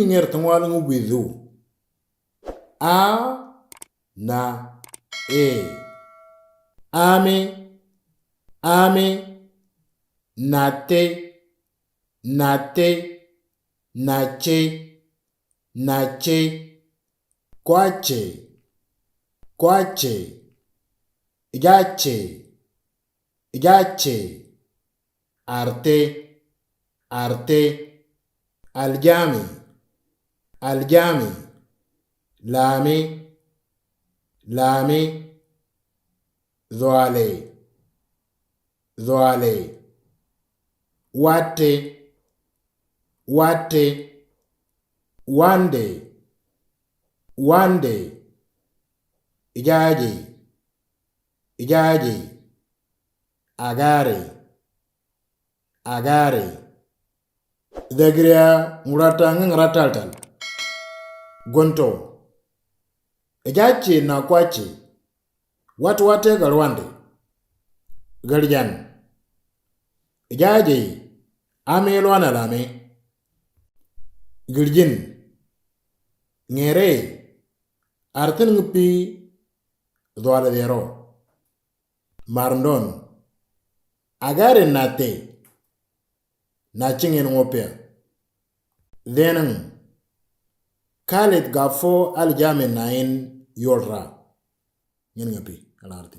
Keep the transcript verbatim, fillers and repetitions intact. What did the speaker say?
Ŋer thŋwal ŋu bidhu. A, na, e. Ame, ame, nate, nate, nace, nace, kwace, kwace, jace, jace, arte, arte, aljami, aljami, lami, lami, dhwale, dhwale, wate, wate, wande, wande, ijaji, ijaji, agare, agare. Dhagria ŋurata ŋa ŋarataltal. Gonto. Ejace na kwace. Wat wate galwande. Galjan. Ejaje. Ame lwana lame. Giljin. Ŋere. Artin ŋpi. Dhwale dhero. Marndon. Agare nate. Na ciŋen ŋopia. Dhenäŋ. Kalit gafo aljami nain yolra. Ŋin ŋapi alarti.